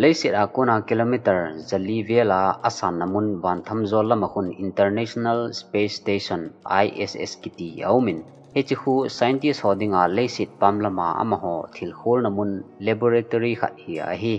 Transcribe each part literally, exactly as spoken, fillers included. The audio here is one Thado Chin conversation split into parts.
Leiset a kona kilometer zali vel a asanna mun vanthamjol lama khun International Space Station, I S S, kiti aumin, hiche khu scientist ho dinga leiset pam lama amaho thil kholna mun, laboratory khat hi ahi.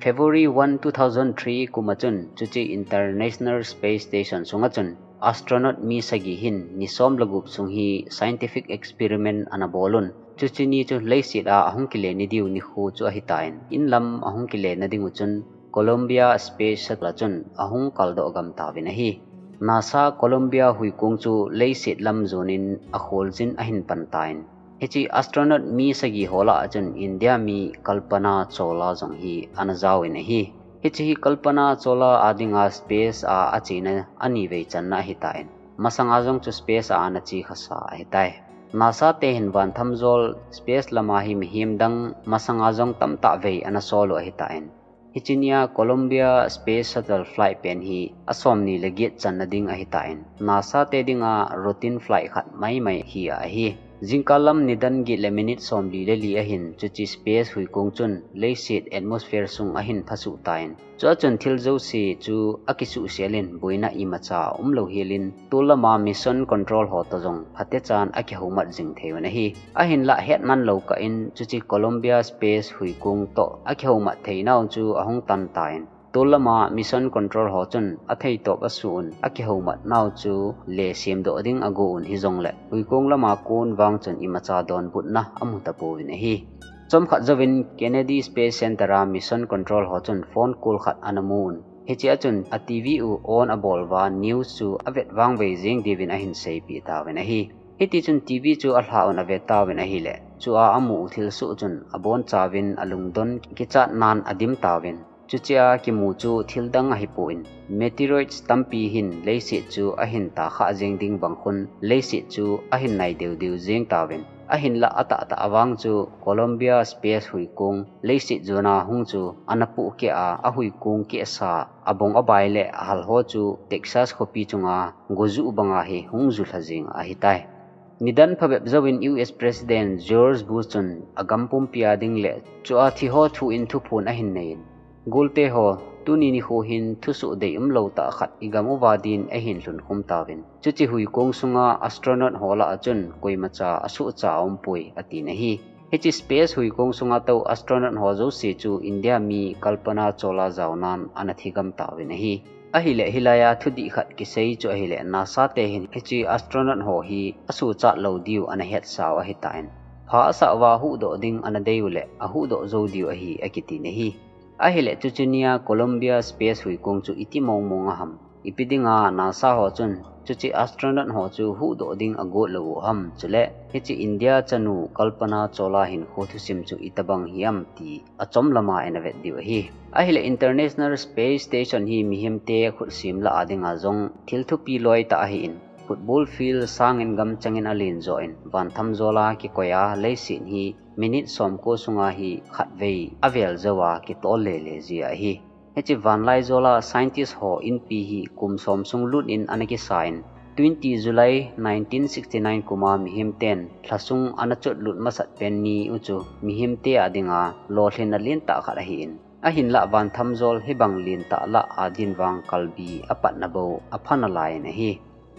February one, two thousand three kum a chun chuche International Space Station sunga chun astronaut mi sagi hin ni som le gup sung hi scientific experiment ana bolun, chuche ni chu leiset a ahung kile ni diu nikho chu ahitan, inlam ahung kile na ding u chun Columbia Space Shuttle a chun ahung kaldoh gam tauvin ahi. NASA Columbia huikong chu leiset lam jonin akholjin ahin pan tan, hiche astronaut mi sagi ho lah a chun India mi Kalpana Chawla jong hi ana jaovin ahi. Hiche hi Kalpana Chawla a dinga space a achena anivei channa ahitan, masanga jong chu space a ana che khasa ahitai. NASA te hin vanthamjol space lama hi mihem dang masanga jong tamtah vei ana sol u ahitan, hiche nia Columbia Space Shuttle flight pen hi asom ni le get channa ding ahitan, NASA te dinga routine flight khat maimai hi ahi. Jingkah lam nidan get le minute somli le li ahin chuche space huikong chun leiset atmosphere sung ahin phasuh tan, chua chun thil jouse chu akisuhsel in boina imacha umlou helin, tol lama mission control ho toh jong phatechan akihoumat jing thei un ahi. Ahinlah hetman lou kah in chuche Columbia Space huikong toh akihoumat theinau chu ahung tan tan, tol lama mission control ho chun atheitop asuh un, akihoumat nau chu le semdoh ding ago un hijongle huikong lama kon vang chun imacha donbutna amu tapouvin ahi. Chomkhat jouvin Kennedy Space Center a mission control ho chun phone call khat ana mun, hiche a chun a TV u on abol uva news chu avet vangvei jeng diuvin ahin seipeh tauvin ahi. Hitichun TV chu alha un ave tauvin ahile, chua amu u thilsoh chun abonchauvin alungdon kichatnan adim tauvin, chuchea kimu chu thil dang ahipon, meteoroids tampi hin leiset chu ahin takhah jeng ding bang khun leiset chu ahin nai deudeu jeng tauvin, ahinlah atahtah avang chu Columbia Space huikong leiset jona hung chu ana pohkeh a, ahuikong kehsa abong abai le ahal ho chu Texas khopi chunga gojuh banga hi hung julha jeng ahitai. Nidan phabep jouvin US President George Bush chun agam pumpia ding le chua thi ho thu in thuphon ahin neiyin, golte ho, tuni nikho hin thusoh deium lou tah khat igam uva din eihin lhunkhum tauvin, chuche huikong sunga astronaut ho lah a chun koimacha asohcha aumpoi atin ahi. Hiche space huikong sunga tou astronaut ho jouse chu India mi Kalpana Chawla jaonan ana thigam tauvin ahi. Ahile hilaiya thudih khat kisei chu ahile NASA te hin hiche astronaut ho hi asuhchat lou diu ana hetsau ahitan, pha asah uva huhdoh ding ana deiu le ahuhdoh jou diu ahi akitin ahi. Ahile chuche nia Columbia Space huikong chu iti mongmong aham, ipi dinga NASA ho chun chuche astronaut ho chu huhdoh ding agot lou u ham, chule hiche India chanu Kalpana Chawla hinkho thusim chu itobang hiam ti achom lama eina vet diu ahi. Ahile International Space Station hi mihemte khutsim lah a dinga jong thil thupi loitah ahin, football field sangin gamchangin alen joh in vanthamjol a kikoi a leiset hi minute somko sunga hi khatvei avel jouva kitol lele ji ahi. Hiche vanlaijol a scientist ho inpi hi kum som sung lut in ana kisan, twenty July nineteen sixty nine kuma mihemten lhasung ana chotlut masat pen ni u chu mihemte a dinga lolhinna lentah khat ahin, ahinlah vanthamjol hibang lentah lah a din vang kalbi apatna bou apha nalaiyin ahi.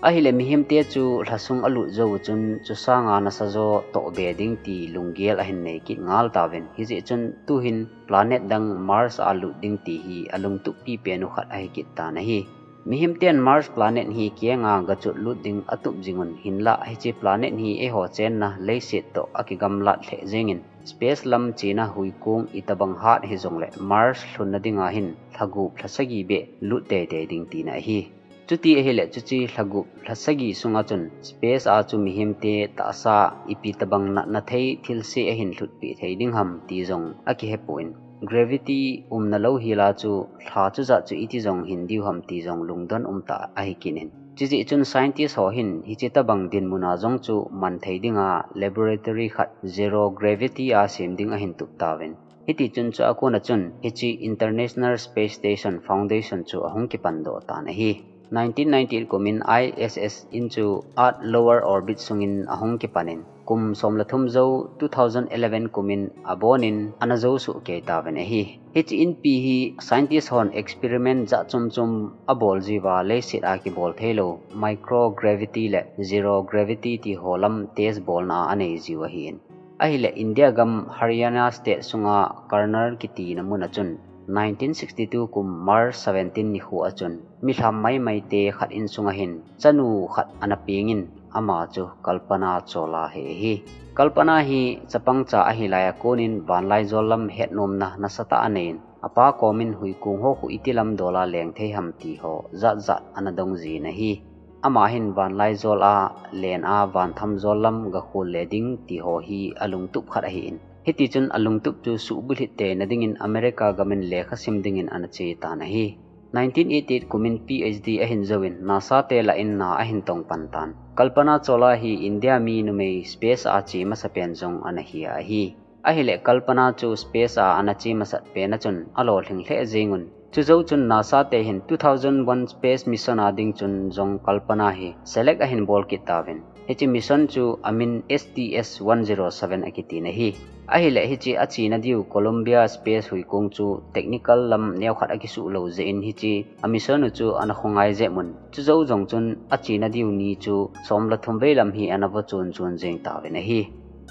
Ahile mihemte chu lhasung alut jou u chun chusanga nasajo tohbe ding ti lunggel ahin nei kit ngal tauvin, hijeh chun tuhin planet dang Mars a lut ding ti hi alungtup pipen u khat ahi kit tan ahi. Mihemten Mars planet hi kianga gachotlut ding atup jingun, hinlah hiche planet hi eiho chenna leiset toh akigamlat lheh jengin, space lam chena huikong itobang hat hijongle Mars lhunna dinga hin lhagup lhasagi beh lut teitei ding tina ahi. Chuti ahile chuche lhagup lhasagi sunga chun space a chu mihemte tahsa ipi tobang natna thei thilse ahin lhutpeh thei ding ham ti jong akihepon, gravity umna lou hila chu lha chujat chu iti jong hin diu ham ti jong lungdon umtah ahi kit in, chujeh chun scientist ho hin hiche tobang dinmuna jong chu manthei dinga laboratory khat zero gravity a sem ding ahin tup tauvin, hitichun chua kona chun hiche International Space Station Foundation chu ahung kipandoh tan ahi. Nineteen ninety-eight kumin I S S in chu Earth lower orbit sungin ahung kipanin, kum som le thum jou two thousand eleven kumin abonin ana jou suh kei tauvin ahi. Hiche inpi hi scientist hon experiment jat chom chom abol jiuva leiset a kibol theilou microgravity le zero gravity ti ho lam test bolna anei jiu ahin. Ahile India gam Haryana state sunga Karnal kitina mun a chun nineteen sixty-two kum March seventeen nikho a chun milham maimai te khat insunga hin chanu khat ana pengin ama chu Kalpana Chawla ahi. Kalpana hi chapang cha ahi lai a konin vanlaijol lam hetnomna nasatah aneiyin, apa komin huikong ho khu iti lam dola leng thei ham ti ho jat jat ana dong jin ahi. Ama hin vanlaijol a len a vanthamjol lam gakhol le ding ti ho hi alungtup khat ahin. Hitichun alungtup chu suhbulhit theina dingin America gamin lekha sim dingin ana che tan ahi. Nineteen eighty-eight kumin PhD ahin jouvin NASA te lah in na ahin tong pan tan. Kalpana Chawla hi India mi numei space a che masapen jong ana hi ahi. Ahile Kalpana chu space a ana che masat pen a chun alolhing lheh jeng un. Chujou chun NASA te hin two thousand one space mission a ding chun jong Kalpana hi select ahin bol kit tauvin. Hiche mission chu amin S T S one zero seven akiti ahi. Ahile hiche achena diu Columbia space huikong chu technical lam neokhat akisuh lou jeh in hiche a mission u chu ana khongai jep un. Chujou jong chun achena diu ni chu som le thum vei lam hi ana vo chun chun jeng tauvin ahi.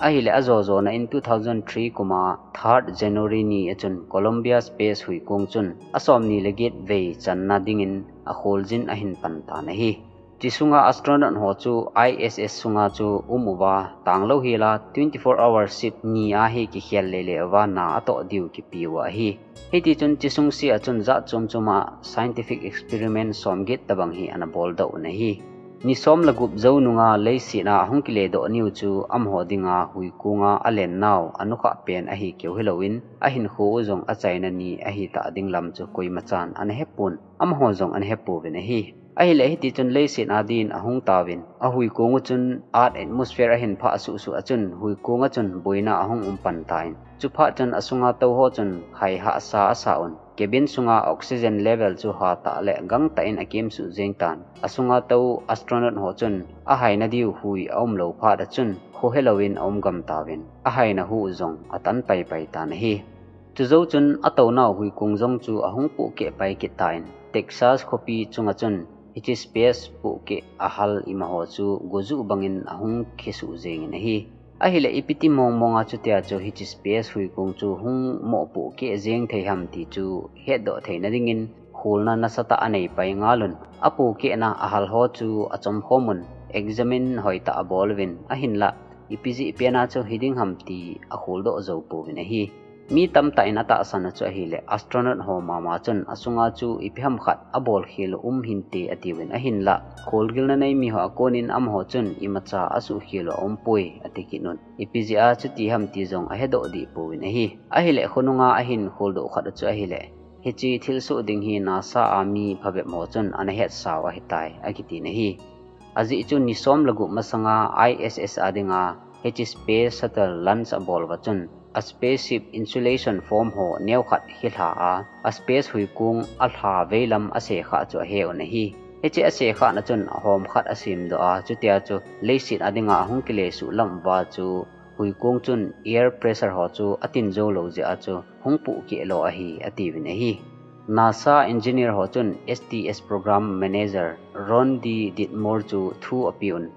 Ahile ajo jona in two thousand three kuma third January ni a chun Columbia space huikong chun asom ni le get vei channa dingin akholjin ahin pan tan ahi. Hiche sunga astronaut ho chu I S S sunga chu um uva, tanglou hila twenty-four hour shift ni a hi kikhel lele uva na atoh diu kipe u ahi. Hitichun hiche sung sea chun jat chom chom a scientific experiment som get tabang hi ana bol doh un ahi. Ni som le gup jou nunga leiset a ahung kile doh niu chu amaho dinga huikong a alen nau anukhah pen ahi keu hilouvin, ahinkho u jong achaina ni ahi tah ding lam chu koima chan ana hepon, amaho jong ana hepouvin ahi. Ahile hitichun leiset a din ahung tauvin, ahuikong u chun Earth atmosphere ahin phah suh suh a chun, huikong a chun boina ahung um pan tan. Chuphat chun asunga tou ho chun hai hahsa asa un. Cabin sunga oxygen level chu hatah le gangtah in akem suh jeng tan. Asunga tou astronaut ho chun ahaina diu hui aum lou phat a chun, khohe louvin aum gam tauvin. Ahaina hu jong atan pai pai tan ahi. Chujou chun atounau huikong jong chu ahung pohkeh pai kit tan, Texas khopi chunga chun hiche space pohkeh ahal imaho chu gojuh bangin ahung kisuh jengin ahi. Ahile ipi ti mong mong a chutia chu hiche space huikong chu hung mo pohkeh jeng thei ham ti chu hetdoh theina dingin kholna nasatah anei pai ngal un. Apohkehna ahal ho chu achom khom un, examine hoitah abol uvin, ahinlah ipi jeh pen a chu hiding ham ti akholdoh jou pouvin ahi. Mi tamtah in atahsan u chu ahile, astronaut ho mama chun asunga chu ipi ham khat abol khel u um hinte atiuvin ahinlah, kholgilna nei mi ho a konin amaho chun imacha asuh khel u aum poi ati kit un. Ipi jeh a chuti ham ti jong ahedoh deh pouvin ahi. Ahile khonunga ahin kholdoh khat u chu ahile, hiche thilsoh ding hi NASA a mi phabep ho chun ana hetsau ahitai, akiti ahi. Ajeh chu ni som le gup masanga I S S a dinga hiche space shuttle launch abol uva chun, a spaceship insulation foam ho neokhat hi lha a, a space huikong alha veilam asekhah chu ahe un ahi. Hiche asekhahna chun ahom khat asemdoh a, chutia chu leiset a dinga ahung kile suh lam uva chu huikong chun air pressure ho chu atin jou lou jeh a chu hung pohkeh lo ahi, atiuvin ahi. NASA engineer ho chun S T S program manager Ron D Ditmore chu thu apeuvin,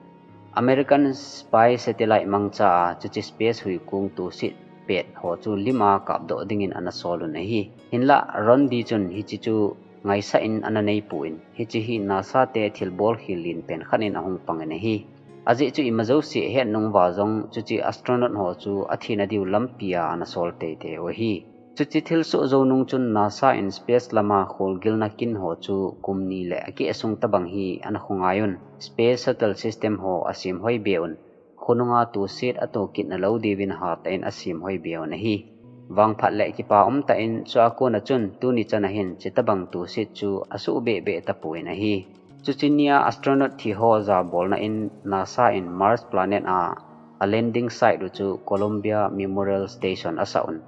American spy satellite mangcha a chuche space huikong tohset pet ho chu lima kapdoh dingin ana sol un ahi. Hinlah Ron D chun hiche chu ngaisah in ana neipon, hiche hi NASA te thilbol khel len pen khat in ahung pangin ahi. Ajeh chu imajouse het nung uva jong chuche astronaut ho chu athina diu lampi a ana sol teitei u ahi. Chuche thilsoh jou nung chun NASA in space lama kholgilna kin ho chu kum ni le akeh sung tobang hi ana khongai un, space shuttle system ho asem hoi be un, khonunga tohset atoh kitna lou diuvin hatah in asem hoi be un ahi. Vangphat le kipa umtah in chua kona chun tuni chan a hin hiche tobang tohset chu asoh behbeh tapon ahi. Chuche nia astronaut thi ho jabolna in NASA in Mars planet a a landing site u chu Columbia Memorial Station asah un.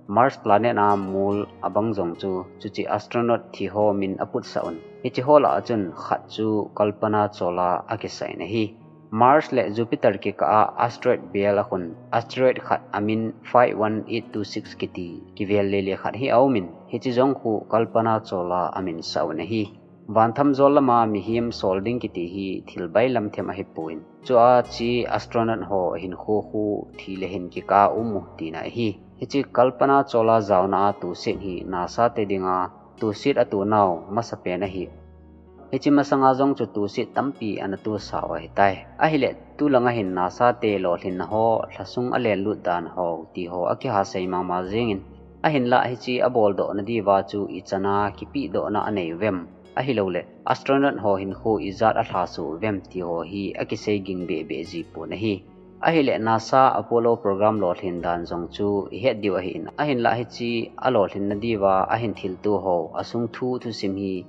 Mars planet a mol abang jong chu chuche astronaut thi ho min aputsah un. Hiche ho lah a chun khat chu Kalpana Chawla akisah in ahi. Mars le Jupiter kikah a asteroid bel a khun asteroid khat amin five one eight two six kiti kivel lele khat hi aumin, hiche jong khu Kalpana Chawla amin sah un ahi. Vanthamjol lama mihem sol ding kiti hi thil bailam them ahipon, chua che astronaut ho hinkho khu thi le hin kikah a um u tina ahi. Hiche Kalpana Chawla jaona a tuset hi NASA te dinga tuset atonau masapen ahi. Hiche masanga jong chu tuset tampi ana tosau ahitai. Ahile tulanga hin NASA te lolhinna ho, lhasung alenlut dan ho, ti ho akihasei mama jengin, ahinlah hiche aboldohna diuva chu ichan a kipehdohna anei uvem, ahilouleh astronaut ho hinkho ijat alhaso uvem ti ho hi akisei ging behbeh jipon ahi. Ahile NASA Apollo program lolhin dan jong chu ihet diu ahin, ahinlah hiche alolhinna diuva ahin thilto ho asung thu thusim hi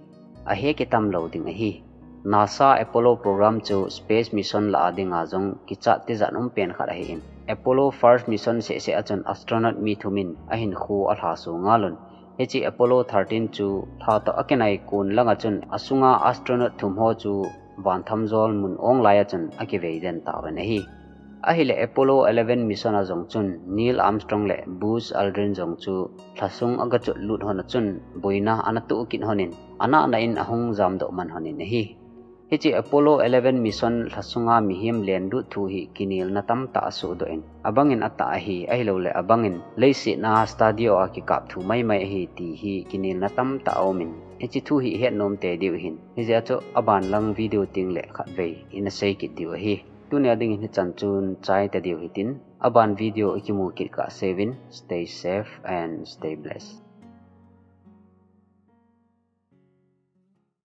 ahe kitam lou ding ahi. NASA Apollo program chu space mission lah a dinga jong kichat tijat um pen khat ahin, Apollo first mission sehseh a chun astronaut mi thumin ahinkho alhaso ngalun. Hiche Apollo thirteen chu lha toh akinai kon langa chun asunga astronaut thum ho chu vanthamjol mun ong lai a chun akivei den tauvin ahi. Ahile Apollo eleven mission a jong chun Neil Armstrong le Buzz Aldrin jong chu lhasung agachot lut hon a chun boina ana toh kit honin, anahna in ahung jamdoh man honin ahi. Hiche Apollo eleven mission lhasunga mihem lenlut thu hi kinelna tamtah asohdoh in, abangin atah ahi, ahilouleh abangin leiset a studio a kikap thu maimai ahi ti hi kinelna tamtah aumin, hiche thu hi ihet nom tei diu ahin, hijeh a chu aban lang video tengle khatvei ina sei kit diu ahi. Tunia dingin hichan chun chai tadiu hitin, aban video ikimu kit kahseuvin, stay safe and stay blessed.